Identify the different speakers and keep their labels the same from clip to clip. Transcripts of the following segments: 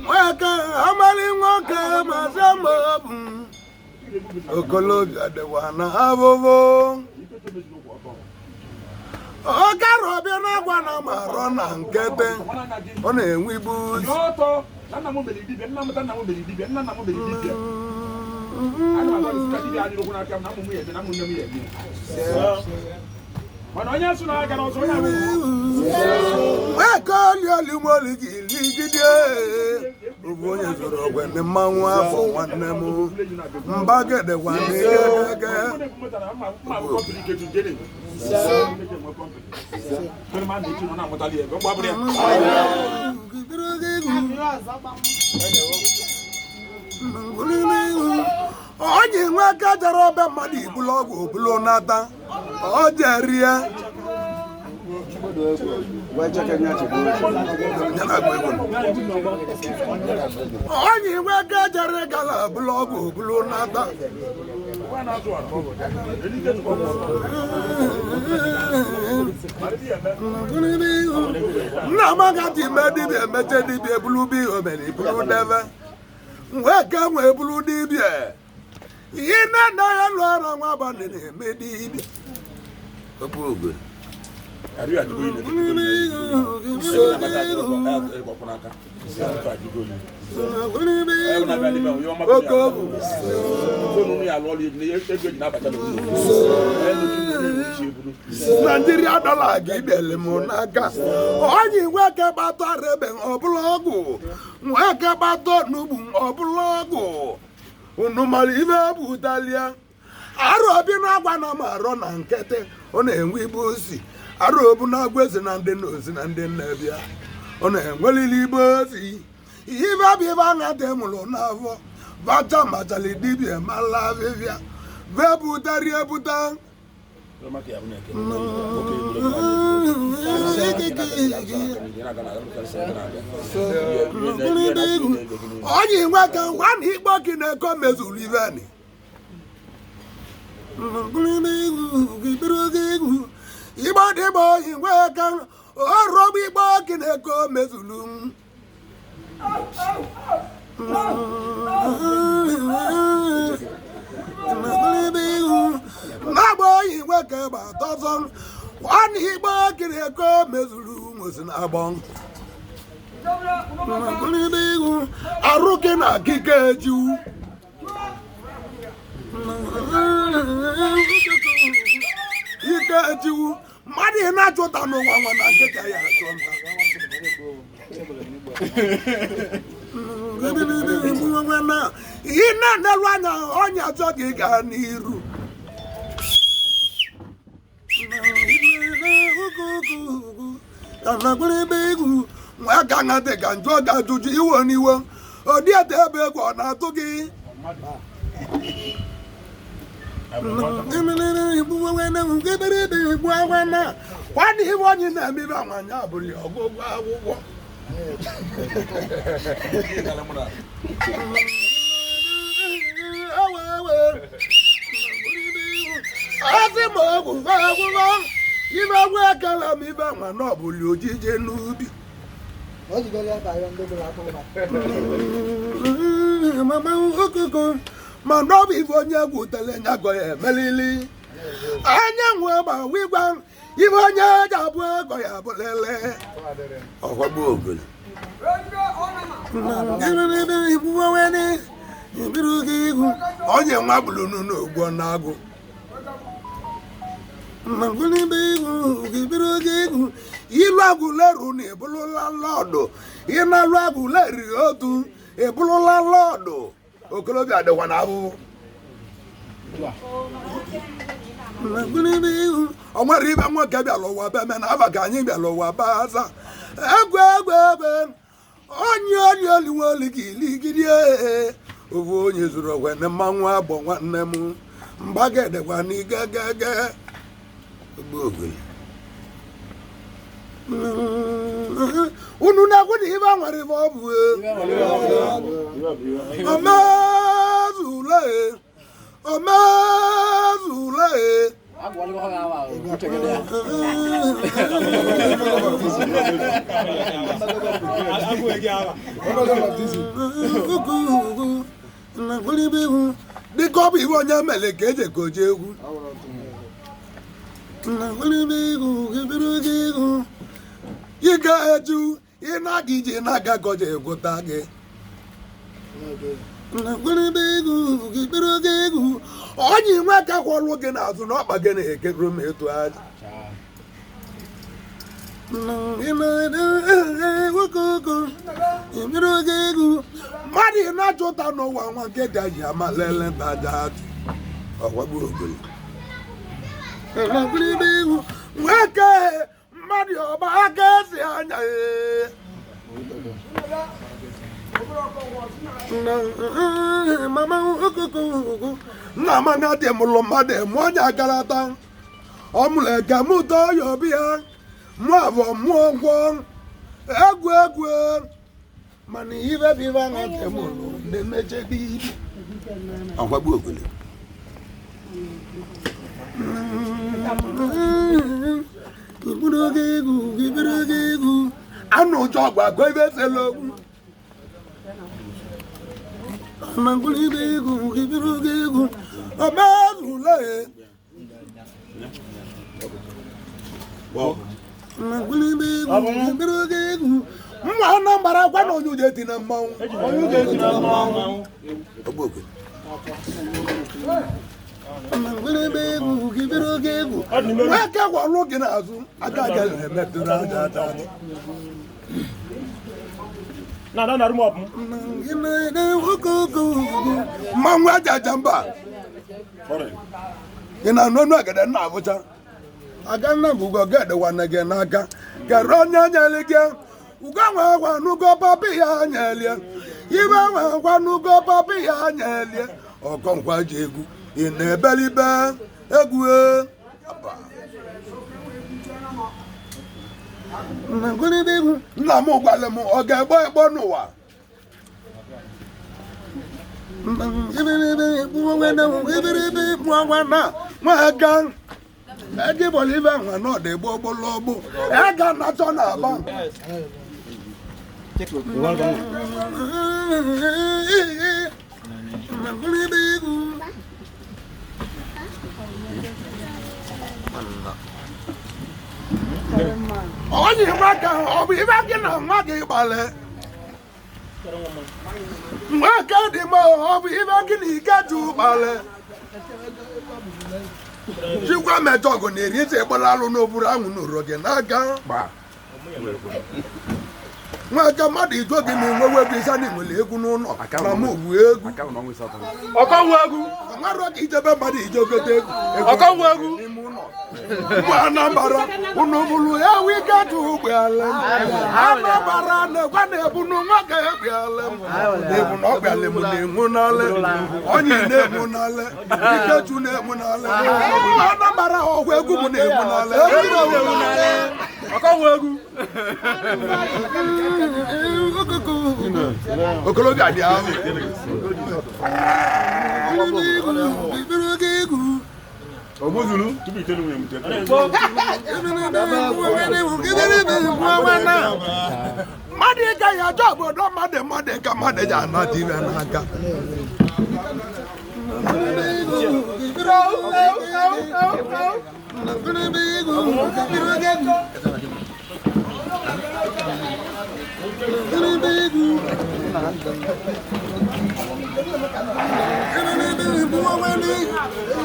Speaker 1: Nweke amali nwoke mazi amabu okolobịa dịkwa na abụbụ ọkarọbịa na-agwa na marọ na nkete ọ na-enwe ibu ụzọ. Nweke oli oli moli gị ligide obu onye zụrụ ogwe ndị mmanwụ afọ nwanne m mbagedekwa n'igegege. Onye nwe aka jere ọbịa mmadụ ibulu ọgwụ obulu nata ọ jerie onye nwe aka jere gala bulu ọgwụ obulu nata. Nna m agaghị ime dibịa emeche dibịa ebulu bi omere ibulu debe nwee ka nwee bulu dibịa ihe nne nna ya lụọrọ nwa abalị na-eme dibịa. Naijiria dọla gị dele m n'aka onye nwoke gbata rebe ọbụla ọgwụ nwoke gbata onugbu ọbụla ọgwụ unu mara ibe butalia arụ obi na-agwa na m arọ na nkịtị ọ na-enwe ibu osi arụ obu na-agwa ezi na ndị nna ozi na ndị nna bịa ọ na-enwelili ibu osi ibe bụ ibe aṅa dị mụrụ n'afọ bacha machali dibịa mala avịvịa bebutari ebuta. Onye nwe ka ngwa na ikpo gị na-eko mezuru iveni igbo dịgbo inwe ka ọrụ igbo gị na-eko mezuru na-agba oyi nwoke gbata ọzọ nwanne igbo kiri eko mezuru nwezi na agbọ arụ gị na akịka ejiwu ike ejiwu mmadụ ị na-achụta n'ụwa nwa na nkịta ya achọ nta ị na-enelu anya ọnya achọ gị gaa n'iru nwa ka na dị ka njọ ga ajụjụ iwe n'iwe odiete ebe egwu ọ na-atụ gị kwana iwe onye na-eme ibe nwanyị abụghị ọgụgụ akwụkwọ asị m ọgwụgwọ akwụkwọ ibe ọgwụ ekele m ibe nwa na ọbụli ojije n'ubi mana ọ bụ ife onye gwutere nyagọ ya emelili anyanwụ agbawa igwe ife onye ji abụ ego ya abụlele ọkwagbu ogolo onye nwa bụrụ n'ogbo na-agụ ilu agụleru na ebulula lọdụ ịnalụ agụleri otu ebulula lọdụ okolobịa dịkwa na abụbụ o nwere ibe nwoke bịara ụwa be me na aba ka anyị bịara ụwa baza egwu egwu egbe onye oli oli nwoli gị ligide ofu onye zuru ogwe na mmanwụ agbọ nwanne m mgbagedekwa n'igegege unu na-ekwu na ibe nwere ibe ọ bụ omezule omezule. Dịka ọ bụ iwe onye mere ka eji ekoje egwu. Ị ga-eju ị na-aga ije na-aga gọje egwuta gị. Onye nwe aka kwọlụ gị n'azụ na ọkpa gị na-ekekuru m etu aja. Mmadụ ị na-achọ ụta n'ụwa nwa nke dị aji ama lele ntaja atụ ọkwagbu ogolo. Nwoke mmadụ ọba aka esi anya ee. Nna m na dị mụlụ mmadụ mụ onye agarata ọ mụrụ eke mụ tọọ ya obi ya mụ abụọ mụọ ngwọ egwu egwu mana ibe bụ ibe ahụ nke mụrụ na-emechebe ibi ọkwagbu ogolo. Anụ ụjọ ọgwụ agụ ebe esela okwu. Mma Anambra gwa na onye ụjọ eti na mmanwụ. Nwoke gwọrọ gị n'azụ aka agaghị emetụrụ aja aja aja. Mmanwụ aja aja mba ị na-anụ ọnụ agada nna abụcha aga nna bụ ugo gedewana gị n'aka kere onye nyere gị ugo nwe gwa nugo papi ya nyelie ibe nwe gwa nugo papi ya nyelie ọkọnkwa ji egwu ị na-ebelibe egwu nna m gwara m ọ ga-egbo egbo n'ụwa. Nwaga nwa nọ dị gbo gbolo ega na-achọ na-aba. Onye nwa ka ọ bụ ibe gị na nwa gị gbalị nwoke dị mma ọ bụ ibe gị na ike ju gbalị chikwa mejọ ọgụ na-eri eze gbara alụ n'oburu anwụ n'uro gị n'aka nwaka mmadụ ijo gị na enwewe ego ịsa na enwere egwu n'ụlọ na mụ wu egwu
Speaker 2: Ọkọnwụ egwu.
Speaker 1: nwarọ ka ijebe mmadụ ije gote egwu
Speaker 2: Ọkọnwụ egwu.
Speaker 1: n'ime ụlọ mgbe Anambra unu bụrụ ya wike tụ ụgbọala Anambra na-egwa na-ebu nwa ga-egbiala m na-ebu na ọgbịala m na-enwu n'ala onye na-enwu n'ala Ikechu na-enwu n'ala Anambra ọgwụ egwu m na-enwu n'ala.
Speaker 2: Ọkọnwụ egwu.
Speaker 1: Okorobịa dị ahụ mmadụ ịga ya ajọ obodo mmadụ mmadụ ka mmadụ ji anata ibe n'aka.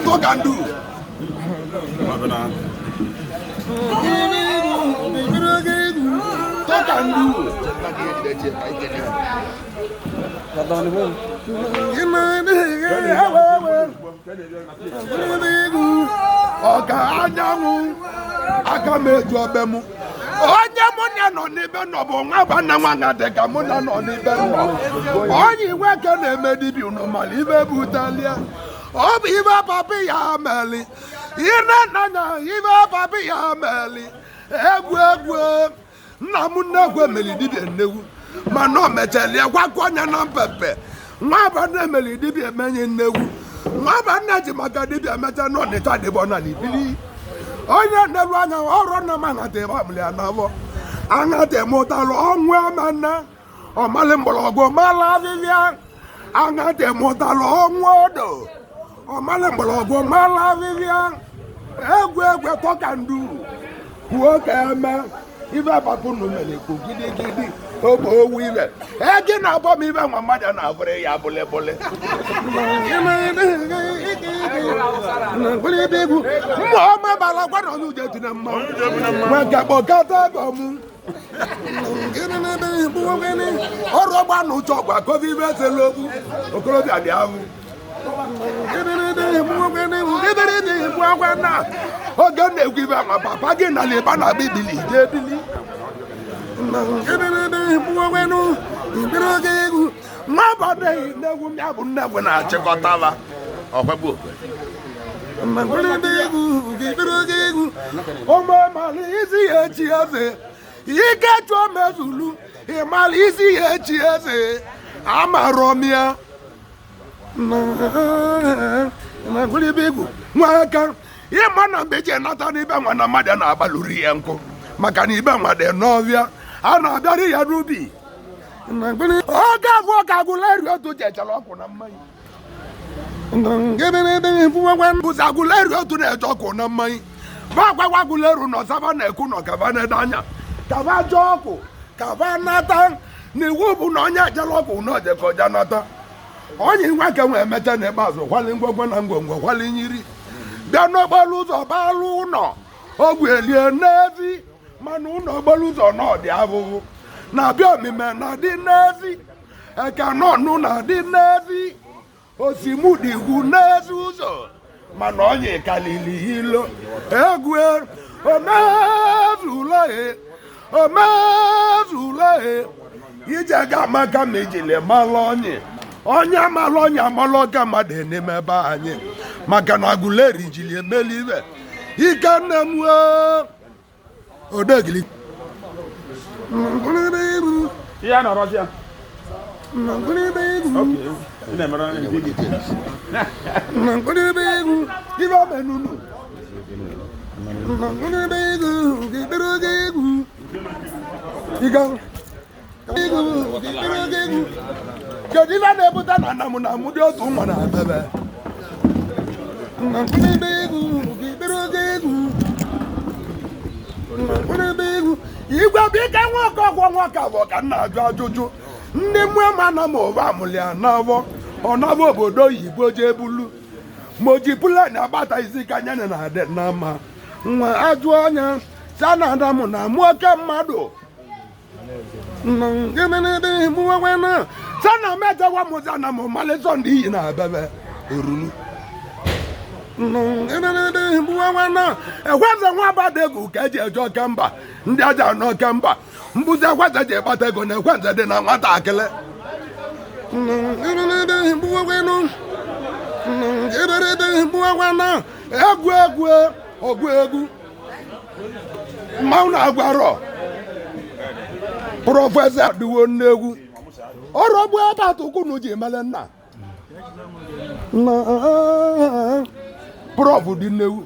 Speaker 1: Talk and do. Talk and do. Ọ̀gá anyanwụ aka m eju ọbẹ mụ onye mụ na nọ n'ibe nọ bụ nwa bụ nna nwa na dị ka mụ na nọ n'ibe nọ onye iwe ka na-eme dibịa unu mara ibe butelia ọ bụ ibe papi ya meli ine nna ibe papi ya meli egwu egwu nna m nnegwu emeli dibịa nnegwu mana o mechalia gwakọ anya na mpepe nwa bụ na emeli dibịa emenye nnegwu. Nwaba nna ji maka dibịa mecha n'Ọnịcha dịbọ na n'ibili onye nelu anya ọrụ nna m aṅata ebe amụlị ya n'afọ aṅata mụtalụ ọnwụ amana ọmalị mgbọrọgwụ mala ahịhịa aṅata mụtalụ ọnwụ odo ọmalị mgbọrọgwụ mala ahịhịa egwu egwu tọka ndu kwuo ka eme ibe bapụnụ mere kwu gidigidi ogbe owu ibe egi na-abọ m ibe nwa mmadụ na-abụrụ ya bụlịbụlị mma ọma bara gwa na onye uche tinye mmanwụ maka kpọkọta ego m ọrụ ọgba na ụchọ gwa kovi ibe esela okwu okorobịa dị ahụ oge na-egwu ibe ma papa gị na leba na agba ibili je ebili nwa na-egwu ya bụ nnegwu na-achịkọtala ụmụ isi ya echi eze ike chụọ mezulu ịmala isi ya echi eze amarọ m ya nwa aka ịma na mgbe eji enata n'ibe nwa na mmadụ na-agbalụri ya nkụ maka na ibe nwa dị n'ọbịa a na-abịarị ya n'ubi oge abụọ ka agụleri otu jechara ọkụ na mmanya bụzi agụleri otu na-eje ọkụ na mmanya bụ agwagwa na ọzaba na-ekwu na ọkaba na-ede anya kaba jee ọkụ kaba nata na iwu bụ na onye ejela ọkụ na oje ka ọja nata onye nwa ka nwee emecha na ikpeazụ kwali ngwongwo na ngwongwo kwali nyiri bịa n'okporo ụzọ balụ ụlọ ogwu elie n'ezi mana ụlọ okporo ụzọ na ọdị ahụhụ na-abịa omime na-adị n'ezi eke nọnụ na-adị n'ezi osimudigwu n'ezi ụzọ mana onye kalili ilo egwu omezula omezula ije ga maka ma ijili mala onye onye amala onye amala ọka mmadụ n'ime ebe anyị maka na agụleri jili emeli ibe ike nne m odegili kedu ife na-ebute na nna m na mụ dị otu nwa na bebe igwe bụ ike nwoke ọgwọ nwoke abụọ ka m na-ajụ ajụjụ ndị mmụọ ma na m ụwa amụlị anavọ ọnavọ obodo oyibo jee bulu ma o ji pụlen agbata isi ka anya na adị na mma nwa ajụ anya sa na ada m na mụ oke mmadụ sa na mejewa m za na m malịsọ ndị iyi na abebe orulu ekweze nwa abada ego ka eji eje oke mba ndị aja n'oke mba mbụzi ekweze ji ekpata ego na ekweze dị na nwatakịrị egwu egwu ọgụ egwu mmanwụ na-agwarọ prọfesọ adịwo nnegwu ọrụ ọgbụ ebe atụkwunu ji mere nna prọf dị nnewu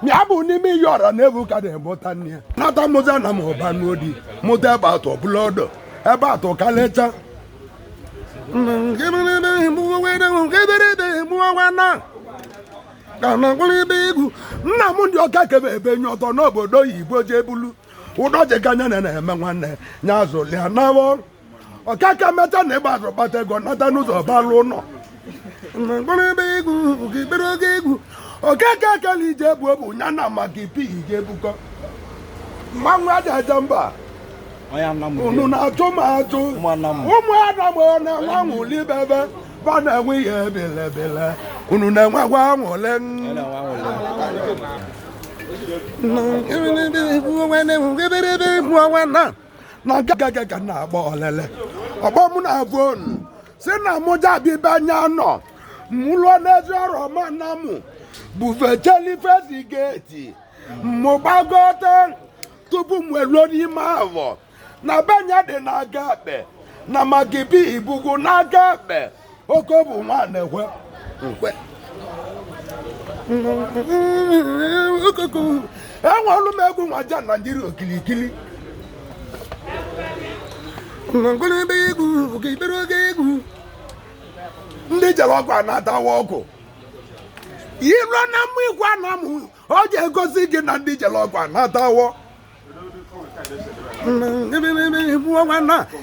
Speaker 1: ya bụ n'ime iyi ọra na-ebu ka na-emụta nne ya nata mụza na m ụba n'odi mụta ebe atọ bụla ọdọ ebe atọ kalịcha nna m ndị ọka kebe ebe nye ọtọ n'obodo oyibo jee bulu ụdọjikanya na na-eme nwanne ya azụlia nawo ọkaka meta na ịgba azụ kpata ego nata n'ụzọ balụ ụlọ okeke ekele ije bụ obu ya na maka ipi ije bukọ mmanwụ aja aja mba unu na-atụ m atụ ụmụ adam na-enwe anwụli bebe ba na-enwe ihe belebele unu na-enwekwa anwụle na nke ka na-agba olele ọgbọ mụ na-abụ onu si na mụja bibe anya nọ mụlụọ n'ezi ọrụ ọma na mụ bufechelifesi geeti mụ gbagote tupu m eruo n'ime avọ na benya dị n'aka ekpe na magibi ibugu n'aka ekpe oke bụ nwa na-ekwe nkwe. Enwelu m egwu nwa ja Naijiria okilikili ndị jere ọgwụ anatawa ọgwụ iruo na mmụ igwe anamụ ọ ga-egosi gị na ndị jere ọgwụ anatawo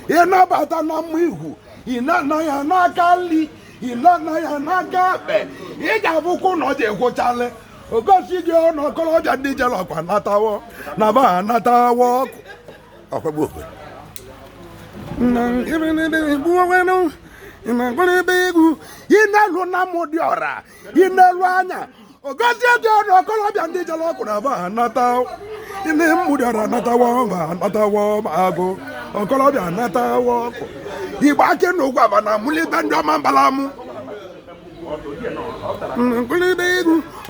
Speaker 1: ịnabata na mmụ igwu ịnana ya n'aka nri ịnana ya n'aka ekpe ị ga-abụkwa na ọ ji egwụchalị ogosi gị ọnụ okorobịa ndị jere ọgwụ anatawo na ba anatawo ọkụ ọkwagbu okwe inelu na mụ dị ọra inelu anya ogozie gị ọnụ okorobịa ndị jere ọkụ na ba anata ndị mmụ dị ọra anatawo ma anatawo ma agụ okorobịa anatawo ọkụ igbe akị na ụgwọ aba na amụlite ndị ọma mbalamụ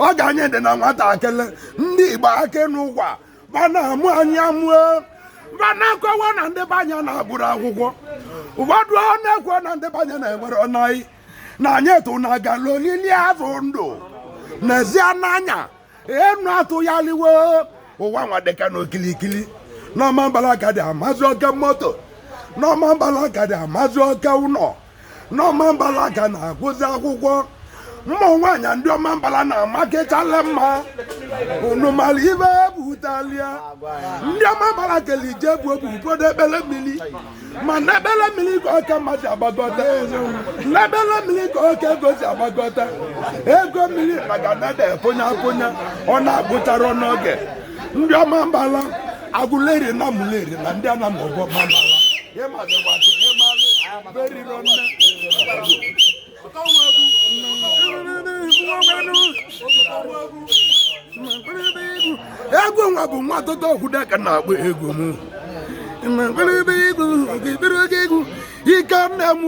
Speaker 1: ọ ga-anyị dị na nwatakịrị ndị igbo akị n'ụgwa mana amụ anyị amụọ mana akọwa na ndị be anya na-agbụrụ akwụkwọ ụfọdụ ọ na-ekwe na ndị be anya na-enwere ọnaghị na anyị tụ na gala olili azụ ndụ n'ezie n'anya enu atụghaliwo ụwa nwa dịka n'okilikili n'ọma mbalaka dị amazi oke moto n'ọma mbalaka dị amazi oke ụlọ n'ọma mbalaka na-agụzi akwụkwọ mmụ nwaanyị ndị ọma mbala na-amakịchala mma unu mara ibe ebutalia ndị ọma mbala kele ije bụ obu ụfọdụ ekpele mmiri ma n'ebele mmiri ka oke mmadụ agbagọta n'ebele mmiri ka oke ego si agbagọta ego mmiri maka na ede pụnya pụnya ọ na-agwụchara n'oge ndị ọma mbala agụleri na mụleri na ndị anamọbọ mambala ịmadịgbatị ịmalị beriro nne. Egwu nwa bụ nwa tụtụ ọkwụdeka na-akpọ egwu m egwu ike nne m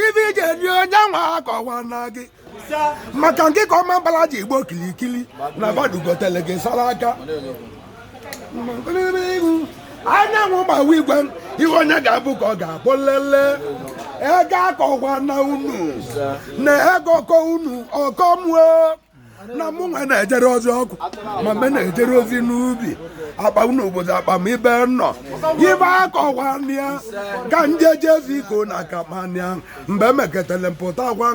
Speaker 1: ibe ije ri onye nwa akọwa na gị maka nke ka ọma mbala ji igbo kilikili na badugotele gị sara aka anyanwụ gbawa igwe ihe onye ga-abụ ka ọ ga-abụ lelee ego akọwa na unu na ego kọ unu ọkọ mụọ na mụ nwe na-ejere ozi ọkụ ma me na-ejere ozi n'ubi akpa unu obodo akpa m ibe nọ ibe akọwa ya ka njeje ziko na kamania mgbe emeketele mpụta gwa.